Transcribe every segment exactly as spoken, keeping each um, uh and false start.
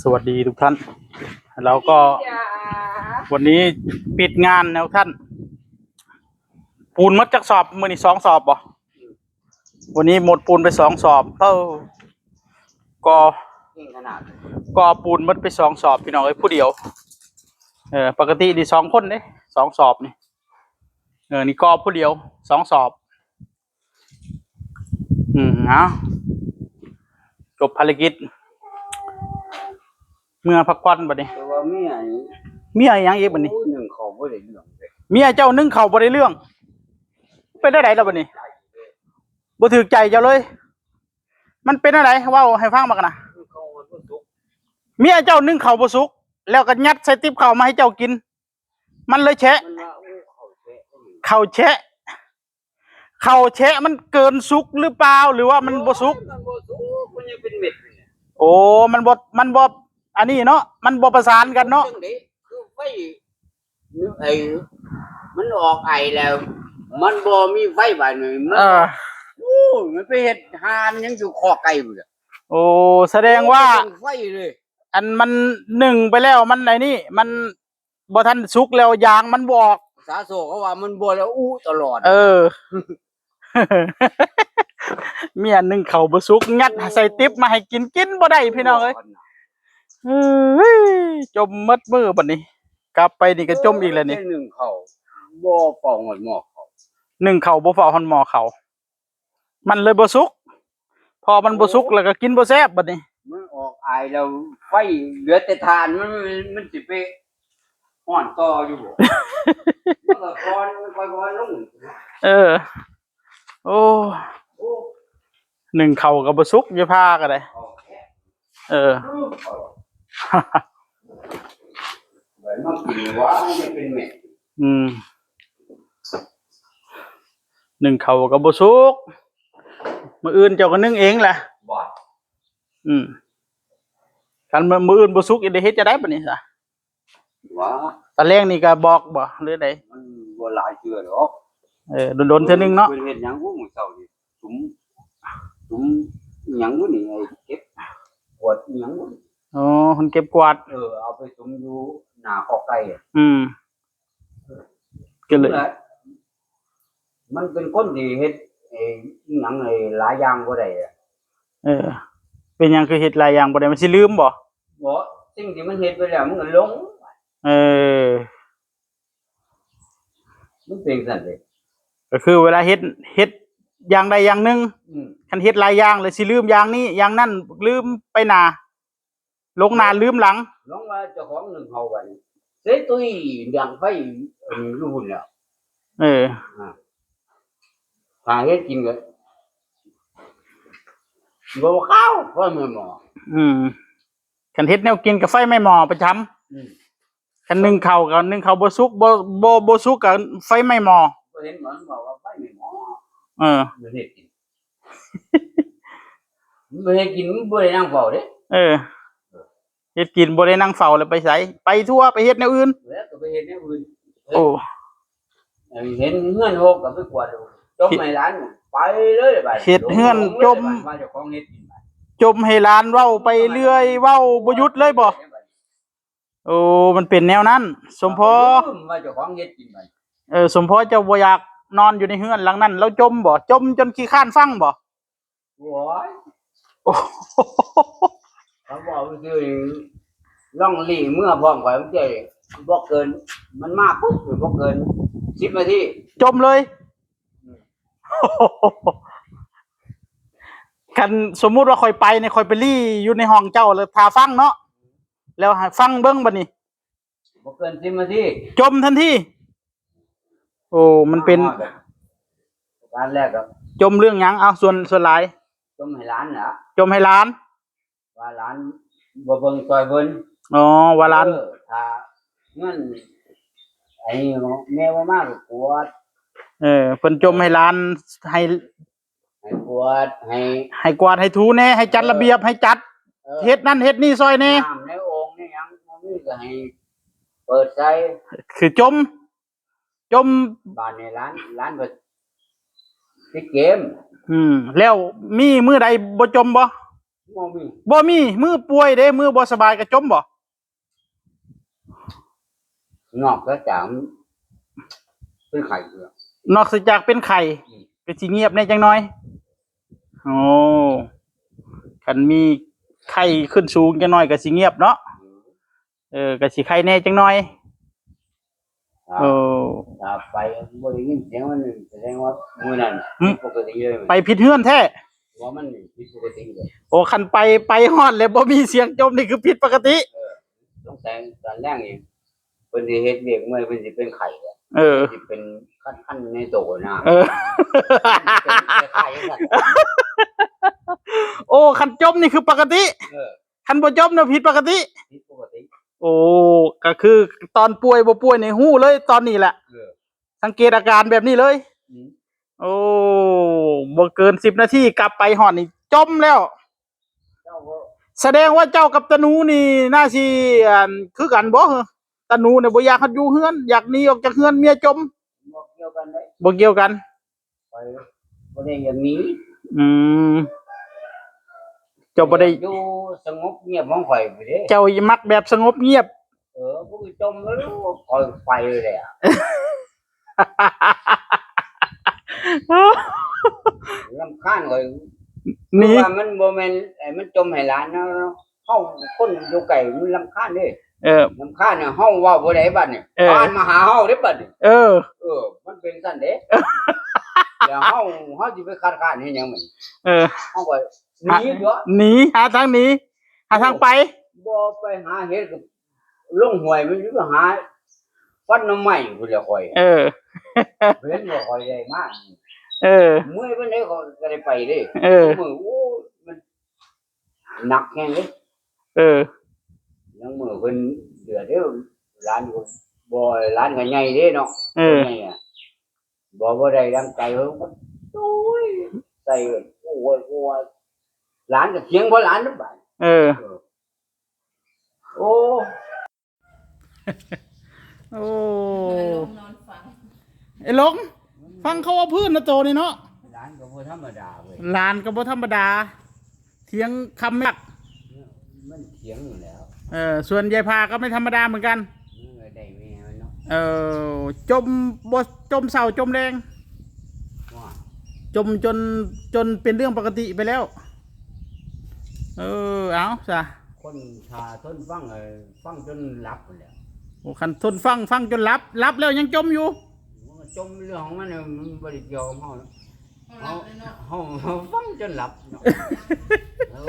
สวัสดีทุกท่าน แล้วก็วันนี้ปิดงานแล้วท่าน ปูนหมดจักสอบ มื้อนี้สองสอบบ่ วันนี้หมดปูนไปสองสอบ เออ ก็ ยิ่งขนาด ก็ปูนหมดไปสองสอบพี่น้องเอ้ย ผู้เดียว เออ ปกตินี่สองคนเด้ สองสอบนี่ เออ นี่ก็ผู้เดียว สองสอบ อืม เอา จบภารกิจ เมือพักผ่อนบัดนี้ แต่ว่าเมียนี่ เมียหยังอีกบัดนี้ โอ้ย นึ่งข้าวบ่ได้เรื่องเลย เมียเจ้านึ่งข้าวบ่ได้เรื่อง เป็นได้ไดล่ะบัดนี้ บ่ถือใจเจ้าเลย มันเป็นอะไร เว้าให้ฟังบักนะ นึ่งข้าวมันบ่สุก เมียเจ้านึ่งข้าวบ่สุก แล้วก็ยัดใส่ติ๊บข้าวมาให้เจ้ากิน มันเลยแฉะ มันว่าโอ้ข้าวแฉะ ข้าวแฉะ ข้าวแฉะมันเกินสุกหรือเปล่า หรือว่ามันบ่สุก มันบ่สุก มันยังเป็นเม็ดอยู่เนี่ย โอ้ มันบ่ มันบ่ อันนี้เนาะ มันบ่ประสานกันเนาะ จังได๋คือไฟไอ้มันออกไอแล้ว มันบ่มีไฟบาดนี้มัน เออ โอ้ย มันไปเฮ็ดหานยังอยู่คอไก่พุ่นน่ะ โอ้ แสดงว่า เป็นไฟเลย อันมันนึ่งไปแล้วมันไอ้นี่ มันบ่ทันสุกแล้วยางมันบ่ออก สาโศกเขาว่ามันบ่แล้วอู้ตลอด เออ เมียนึ่งข้าวบ่สุก ยัดใส่ติ๊บมาให้กิน กินบ่ได้พี่น้องเอ้ย เฮ้ย จมหมดมื้อบัดนี้ กลับไปนี่ก็จมอีกแล้วนี่ นึ่งข้าวบ่เฝ้าหอดหม้อข้าว นึ่งข้าวบ่เฝ้าฮอดหม้อข้าว มันเลยบ่สุก พอมันบ่สุกแล้วก็กินบ่แซ่บบัดนี้ มันออกไอแล้วไฟเหลือแต่ถ่านมัน มันสิไปฮ้อนต่ออยู่บ่ มันก็ก่อนมันค่อยๆลง เออ โอ้ โอ้ นึ่งข้าวก็บ่สุก อย่าพาก็ได้ ข้าวแฉะ เออ ใบมันกินว่ามันยังเป็นเม็ด อืม นึ่งข้าวก็บ่สุก มื้ออื่นเจ้าก็นึ่งเองแหละ บ่ อืม คันมื้อ มื้ออื่นบ่สุก จะได้เฮ็ดจะได้บัดนี้ซะ ว่า ตอนแรกนี่ก็บอกบ่ หรือใด มันบ่หลายเทื่อดอก เออ โดนๆเทื่อนึงเนาะ เพิ่นเฮ็ดหยังกูมื้อเช้านี่ สุม สุมอิหยังบุนี่ ไอ้เก็บกวาดอิหยังบุนี่ อ๋อ คนเก็บกวาด เออ เอาไปสุมอยู่หน้าคอกไก่อะ อืม ก็เลย นั่นแหละ มันเป็นคนที่เฮ็ด เอ่อ อิหยัง ไอ้หลายอย่างบ่ได้อะ เออ เป็นหยังคือเฮ็ดหลายอย่างบ่ได้ มันสิลืมบ่ บ่ สิ่งที่มันเฮ็ดไปแล้วมันก็หลง เออ มันเป็นซั่นเด้ ก็คือเวลาเฮ็ด เฮ็ดอย่างใดอย่างหนึ่ง อืม คันเฮ็ดหลายอย่างเลยสิลืมอย่างนี้ อย่างนั้น ลืมไปหน้า หลงหน้าลืมหลัง หลงว่าเจ้าของนึ่งข้าวบัดนี้ เสยตุ้ยดังไฟ เอ่อ อยู่พุ่นแล้ว เออ ถ้าเฮ็ดกินก็บ่เข้า เพราะมันหม้อ อืม คันเฮ็ดแนวกินกับไฟไหม้หม้อประจำ อืม คันนึ่งข้าวกับนึ่งข้าวบ่สุก บ่ บ่ บ่สุกกับไฟไหม้หม้อ บ่เห็นหมอบอกว่าไฟไหม้หม้อ เออ บ่เฮ็ดกิน มันบ่เฮ็ดกิน มันบ่ได้นั่งเฝ้าเด้ เออ เฮ็ดกินบ่ได้นั่งเฝ้าแล้วไปไส ไปทั่ว ไปเฮ็ดแนวอื่น แล้วก็ไปเฮ็ดแนวอื่น โอ้ เห็นเฮือนหกก็ไปกวาดดู จมให้หลานไปเลยบัด เฮ็ดเฮือนจม ว่าเจ้าของเฮ็ดกินบัด จมให้หลานเว้าไปเรื่อย เว้าบ่หยุดเลยบ่ โอ้ มันเป็นแนวนั้น สมพอ ลืมว่าเจ้าของเฮ็ดกินบัด เออ สมพอเจ้าบ่อยากนอนอยู่ในเฮือนหลังนั้น แล้วจมบ่ จมจนขี้คร้านฟังบ่ โอ้ย โอ้ เขาบอกว่าคือล่องลี่เมื่อพร้อมข่อยมันเจ้บ่เกิน มันมาปุ๊บบ่เกินสิบนาที จมเลย คันสมมุติว่าข่อยไปนี่ ข่อยไปลี่อยู่ในห้องเจ้าแล้วท่าฟังเนาะ แล้วให้ฟังเบิ่งบัดนี้ บ่เกินสิบนาที จมทันที โอ้ มันเป็น การแรกก็ จมเรื่องหยัง เอาส่วน ส่วนหลาย จมให้หลานน่ะ จมให้หลาน ว่าหลานบ่เบิ่งซอยเพิ่น อ๋อ ว่าหลาน เออ ถ้าเงิน ไอ้แม่บ่มาก็กวาด เออ เพิ่นจมให้หลาน ให้ ให้กวาด ให้ ให้กวาดให้ถูแน่ ให้จัดระเบียบ ให้จัด เออ เฮ็ดนั่นเฮ็ดนี่ซอยแน่ น้ำในโอ่งในหยังบ่มีก็ให้เปิดใส่ คือจม จม บ้านในร้าน ร้านเพิ่นติดเกม อืม แล้วมีมื้อใดบ่จมบ่ บ่มี บ่มี มือป่วยเด้ มือบ่สบายก็จมบ่ นอกจากเป็นไข้เด้อ นอกจากเป็นไข้ อืม ก็สิเงียบแน่จังน้อย โอ้ คันมีไข้ขึ้นสูงจังน้อยก็สิเงียบเนาะ เออ ก็สิไข้แน่จังน้อย ครับ โอ้ ถ้าไปบ่ได้ยินเสียงมัน แสดงว่ามื้อนั้น อืม ผิดปกติเลย ไปผิดเฮือนแท้ ว่ามันผิดปกติเลย โอ้ คันไป ไปฮอดแล้วบ่มีเสียงจมนี่คือผิดปกติ เออ สงสัยตอนแรกนี่ เพิ่นสิเฮ็ดเวียกเมื่อย เพิ่นสิเป็นไข้อะ เออ สิเป็นคันๆในโตนะ เออ เป็นคล้ายๆจังซั่น โอ้ คันจมนี่คือปกติ เออ คันบ่จมน่ะผิดปกติ ผิดปกติ โอ้ ก็คือตอนป่วยบ่ป่วยนี่ฮู้เลยตอนนี้แหละ เออ สังเกตอาการแบบนี้เลย อืม โอ้ บ่เกินสิบนาทีกลับไปฮอดนี่จมแล้ว เจ้าก็ แสดงว่าเจ้ากับตาหนูนี่น่าสิ อัน คือกันบ่ ตาหนูเนี่ยบ่อยากให้อยู่เฮือน อยากหนีออกจากเฮือน เมียจม บ่เกี่ยวกันเด้ บ่เกี่ยวกัน ข้อยบ่ได้อยากหนี อืม เจ้าบ่ได้ อยู่สงบเงียบของข้อยพู้นเด้ เจ้ามักแบบสงบเงียบ เออ ผู้จมแล้วข้อยไปเลยอะ รำคาญข้อย หนี คือว่ามันบ่แม่น ไอ้มันจมให้หลานเนาะ เฮาคนอยู่ไกลมันรำคาญเด้ เออ รำคาญเนี่ย เฮาเว้าบ่ได้บัดนี่ เออ ผ่านมาหาเฮาเด้บัดนี่ เออ เออ มันเป็นซั่นเด้ แล้วเฮา เฮาสิไปคัดค้านเฮ็ดหยังมัน เออ เฮาก็หนีตัว หนี หาทางหนี หาทางไป บ่ไปหาเฮ็ดก็ลงห้วยมันอยู่หาฟันหน่อไม้พู้นแหละข้อย เออ เห็นบ่ข้อยได้มา เออ เมื่อยปานใดข้อยก็ได้ไปเด้ เออ มื้อ โอ้ย มัน หนักแฮงเด้ เออ ยังมื้อเพิ่นเดือดเด้อ หลานก็บ่ หลานก็ใหญ่เด้เนาะ เออ ใหญ่อะ บ่ บ่ได้ดังใจเพิ่นก็ โอ้ย ใส่ โอ้ย โอ้ย หลานก็เถียงบ่หลานเด้อบาด เออ เออ โอ้ โอ้ ลงนอนฟัง ไอ้หลง ฟังเขาว่าพื้นนะโตนี่เนาะ หลานก็บ่ธรรมดาเว้ย หลานก็บ่ธรรมดา เถียงคำแม่น มันเถียงอยู่แล้ว เออ ส่วนยายพาก็ไม่ธรรมดาเหมือนกัน มันก็ได้แม่มันเนาะ เออ จมบ่ จมเช้าจมแลง ว่า จมจน จนเป็นเรื่องปกติไปแล้ว เออ เอาซะ คนถ้าทนฟัง เออ ฟังจนหลับพู้นแหล้ว โอ้ คันทนฟัง ฟังจนหลับ หลับแล้วยังจมอยู่ มันก็จมเรื่องของมันน่ะ มันบ่ได้เกี่ยวกับเฮาเนาะ เฮาหลับเลยเนาะ เฮา เฮาฟังจนหลับเนาะ แล้ว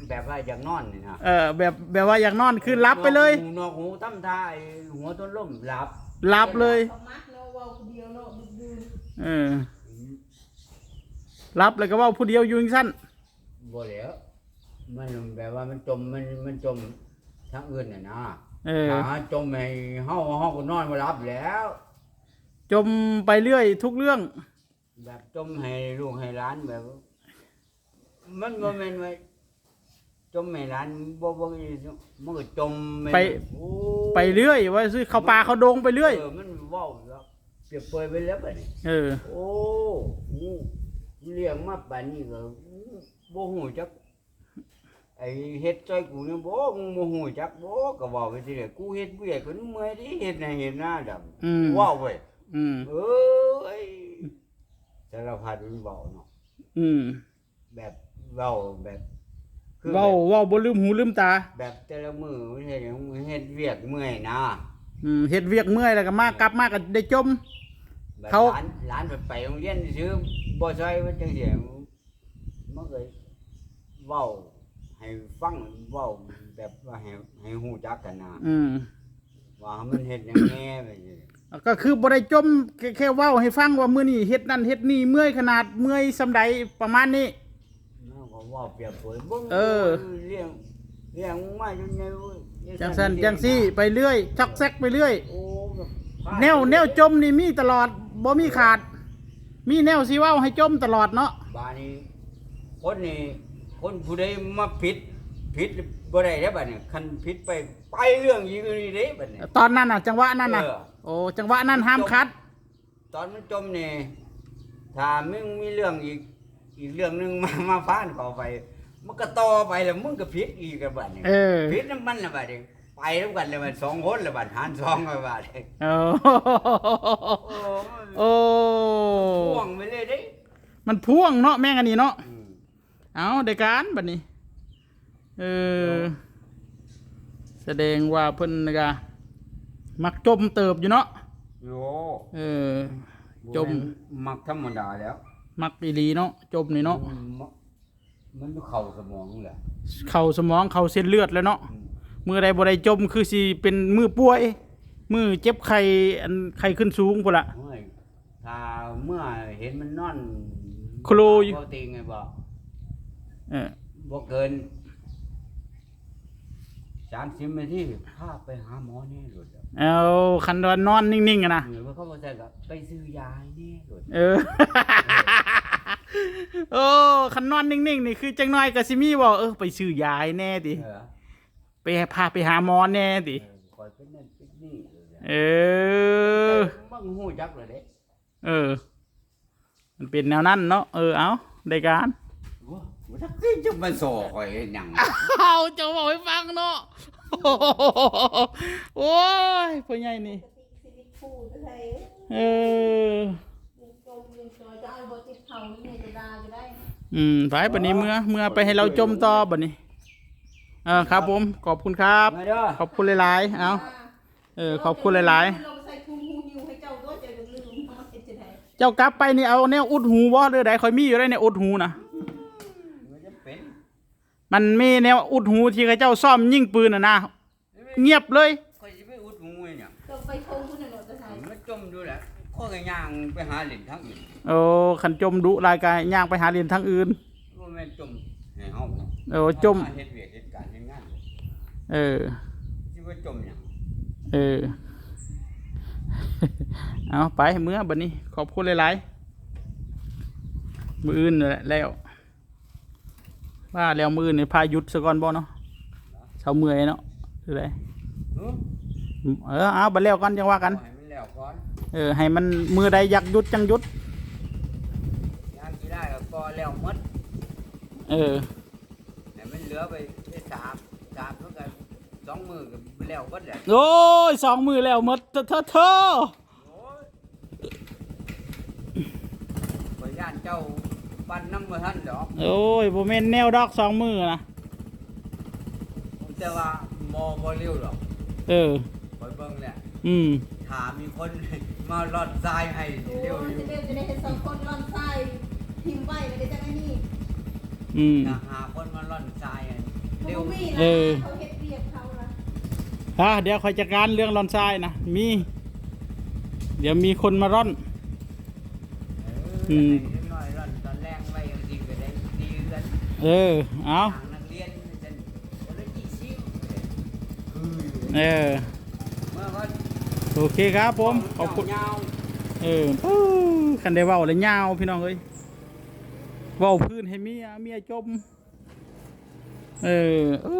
แบบว่าอยากนอนนี่นะ เออ แบบ แบบว่าอยากนอน คือหลับไปเลย นอกหู นอกหูทำท่า ไอ้หัวทนลมหลับ หลับเลย สมัครเนาะ เว้าผู้เดียวเนาะ ดึกดื่น เออ หลับแล้วก็เว้าผู้เดียวอยู่จั่งซั้น บ่แล้ว มันแบบว่ามันจม มัน มันจมทางอื่นน่ะนะ เออ ถ้าจมให้เฮา เฮาก็นอนบ่หลับแล้ว จมไปเรื่อยทุกเรื่อง แบบจมให้ลูกให้หลานแบบ มันบ่แม่นว่าจมให้หลาน บ่ บ่ มันก็จมไป ไป โอ้ ไปเรื่อย ว่าซื่อ เข้าป่าเข้าดงไปเรื่อย เออ มันเว้าแล้วเปรียบเปรยไปแล้วบัดนี้ เออ โอ้ กูเลี้ยงมาปานนี้ก็ บ่ฮู้จัก ไอ้เฮ็ดซอยกูเนี่ยบ่ มึงบ่ฮู้จักบ่ ก็เว้าไปสิเด้อ กูเฮ็ดเวียกก็เมื่อยเด้ เฮ็ดไร่เฮ็ดนาดำ อืม เว้าเว้ย อืม เอ้ย สารพัดมันเว้าเนาะ อืม แบบเว้าแบบ คือ เว้า แบบ เว้าบ่ลืมหูลืมตา แบบแต่ละมื้อมันเฮ็ดหยัง เฮ็ดเวียกเมื่อยนะ อืม เฮ็ดเวียกเมื่อยแล้วก็มา กลับมาก็ได้จม แบบ เขา หลาน หลานไป ไปโรงเรียนซื่อ บ่ซอยมันจังซี่ มันก็เว้าให้ฟัง เว้าแบบว่าให้ ให้ฮู้จักกันนะ อืม ว่ามันเฮ็ดหยังแหน่แบบนี้ ก็คือบ่ได้จม แค่ แค่เว้าให้ฟังว่ามื้อนี้เฮ็ดนั่นเฮ็ดนี่ เมื่อยขนาด เมื่อยส่ำใด ประมาณนี้ มันก็เว้าเปรียบเปรย เบิ่ง เออ เลี้ยง เลี้ยงมาจนใหญ่เว้ย จั่งซั้นจั่งซี้ ไปเรื่อย ซอกแซกไปเรื่อย โอ้ แบบ แนว แนวจมนี่มีตลอด บ่มีขาด มีแนวสิเว้าให้จมตลอดเนาะ บาดนี้ คนนี่ คนผู้ใดมาผิด ผิดบ่ได้เด้บัดนี้ คันผิดไป ไปเรื่องอีกนี่เด้บัดนี้ ตอนนั้นน่ะ จังหวะนั้นน่ะ เออ โอ้ จังหวะนั้นห้ามขัด ตอนมันจมนี่ ถ้ามึงมีเรื่องอีก อีกเรื่องหนึ่งมา มาพานเข้าไป มันก็ต่อไปแล้ว มึงก็ผิดอีกแล้วบัดนี้ เออ ผิดนำมันแล้วบัดนี้ ไปนำกันแล้วบัด สองคนแล้วบัด หารสองแล้วบัดนี้ โอ้ โอ้ พ่วงไปเลยเด้ มันพ่วงเนาะ แม่งอันนี้เนาะ อืม เอา ได้การบัดนี้ เออ แสดงว่าเพิ่นก็มักจมเติบอยู่เนาะ โย เออ บ่แม่น จม มักธรรมดาแล้ว มักอีหลีเนาะ จมนี่เนาะ มันมัก มันเข้าสมองแหละ เข้าสมอง เข้าเส้นเลือดแล้วเนาะ อืม มื้อใดบ่ได้จมคือสิเป็นมื้อป่วย มื้อเจ็บไข้ อันไข้ขึ้นสูงพุ้นล่ะ โอ้ย ถ้าเมื่อเห็นมันนอน โคโลอยู่ ปกติไงบอก เออ บ่เกิน สามสิบนาที พาไปหาหมอแหน่โลด เอา คันว่านอนนิ่งๆอะนะ เออ เขาบ่ใส่ก็ไปซื้อยาให้แหน่โลด เออ โอ้ คันนอนนิ่งๆนี่คือจักหน่อยก็สิมีบ่ เออ ไปซื้อยาให้แหน่ติ เออ ไป พาไปหาหมอแหน่ติ เออ ข้อยเป็นนั่นเป็นนี่โลด เออ มันฮู้จักเลยเด้ เออ มันเป็นแนวนั้นเนาะ เออ เอา ได้การ โอ้ บ่จักสิจะมาส่อข้อยเฮ็ดหยัง เอา เจ้าเว้าให้ฟังเนาะ โอ้ย พ่อใหญ่นี่ เออ อืม ไปบัดนี้ เมือ เมือไปให้ลาวจมต่อบัดนี้ เออ ครับผม ขอบคุณครับ มาเด้อ ขอบคุณหลายๆ เอา เออ ขอบคุณหลายๆ ลงใส่ถุงหูหิ้วให้เจ้าด้วย เจ้าอย่าลืม เฮ็ดจั่งใด เจ้ากลับไปนี่เอาแนวอุดหูบ่ หรือใด ข้อยมีอยู่ได้แนวอุดหูนะ มันจะเป็น มันมีแนวอุดหูที่เขาเจ้าซ้อมยิงปืนน่ะนะ เงียบเลย ข้อยสิไปอุดหูให้หยัง เจ้าไปทงพุ้นน่ะโลด จะใส่ มันจมอยู่แหละ ข้อยก็ย่างไปหาเล่นทางอื่น โอ้ คันจมดุหลายก็ย่างไปหาเล่นทางอื่น บ่แม่นจมให้เฮาเนาะ เออ จม เฮามาเฮ็ดเวียกเฮ็ดการเฮ็ดงาน เออ สิว่าจมหยัง เออ เอาไปเมือบัดนี้ ขอบคุณหลายๆ มื้ออื่นนั่นแหละแล้ว ว่าแล้วมื้ออื่นนี่พาหยุดซะก่อนบ่เนาะ เช้าเมื่อยเนาะ คือได หือ เออ เอาบัดแล้วก่อนจั่งว่ากัน ให้มันแล้วก่อน เออ ให้มันมื้อใดอยากหยุดจั่งหยุด ยามสิได้ก็แล้วหมด เออ ให้มันเหลือไปแค่สาม สาม มันก็สองมื้อก็แล้วหมดแหละ โอ้ย สองมื้อแล้วหมด เถอะ เถอะ เถอะ โอ้ย ข้อยย่านเจ้าปั่นนำบ่ทันดอก โอ้ย บ่แม่นแนวดอก สองมื้อนะ แต่ว่าบ่ บ่เร็วดอก เออ ข้อยเบิ่งแล้ว อืม ถ้ามีคนมาร่อนทรายให้เร็วอยู่ โอ้ย จะได้ จะได้เห็นสองคนร่อนทราย ทิ่มไว้ แล้วก็จั่งอันนี้ อืม ถ้าหาคนมาร่อนทรายให้เร็ว บ่มีนะ เออ เขาเฮ็ดเวียกเขาละ อ่ะ เดี๋ยวข้อยจัดการเรื่องร่อนทรายนะ มี เดี๋ยวมีคนมาร่อน เออ อืม ให้เด็กน้อยร่อนตอนแลงไว้จั่งซี้ก็ได้ดีเฮือน เออ เอา ทางนักเรียนจั่งซี้ คนละยี่สิบ คืออยู่ เออ เมื่อก่อน โอเคครับผม ขอบคุณ ยาว เออ ปู๊ คันได้เว้าแล้วยาวพี่น้องเอ้ย เว้าพื้นให้เมีย เมียจม เออ อู้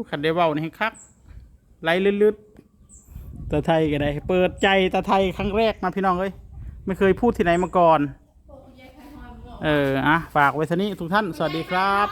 คันได้เว้านี่คัก ไหลลึดๆ ตาไทยก็ได้ เปิดใจตาไทยครั้งแรกนะพี่น้องเอ้ย ไม่เคยพูดที่ไหนมาก่อน เออ อ่ะ ฝากไว้เท่านี้ทุกท่าน สวัสดีครับ